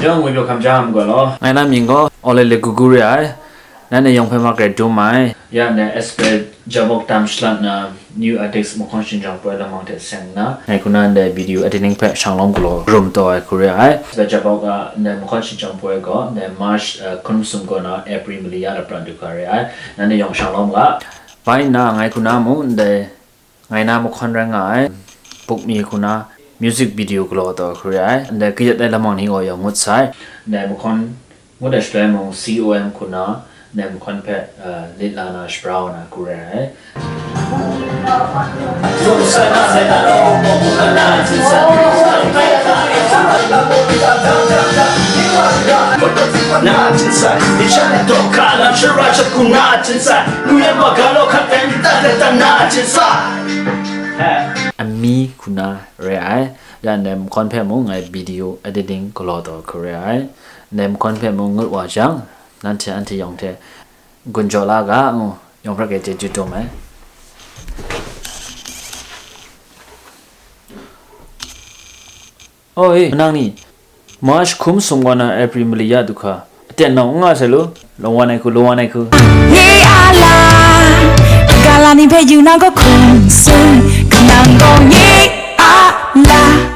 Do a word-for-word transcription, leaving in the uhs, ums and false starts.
Yawng ngwi lu hkam jang gaw law. Ngai na mying gaw Olele Gugu re ai. Nanhte yawng hpe ma grai dum ai. Ya ndai Esper Jabok tam shalat na New Addicts mahkawn shingjang poi lamang hte seng nna, ngai hku na ndai video editing hpe shanglawm galaw rum taw ai hku re ai. Esper Jabok a ndai mahkawn shingjang poi gaw ndai March, uh, hkun masum kaw na April mali ya lapran du hkra re ai. Nanhte yawng shanglawm ga. Bai nna ngai hku na mung ndai ngai na mahkawn rai nga ai, Pukmi hku na music video galaw taw hku re ai, ndai kayat ai lamang ni gaw yawng ngut sai. Ndai mahkawn ngut ai shaloi mung C O M hku na, ndai mahkawn hpe, uh, lit la na shapra wa na hku re ai. Ami hku na re ai. Ya ndai mahkawn hpe mung ngai video editing galaw taw hku re ai. Ndai mahkawn hpe mung ngut wa jang, nanhte anhte yawng hte gun jaw la ga, ngu, yawng hpe grai chyeju dum ai. Oi, nang ni, March hkum sum wa na April mali ya du hkra, aten nawng n nga sai lu, lawan ai hku, lawan ai hku. Ye a la, gala ni hpe yu na gaw hkum sum, kanang gaw ye a la.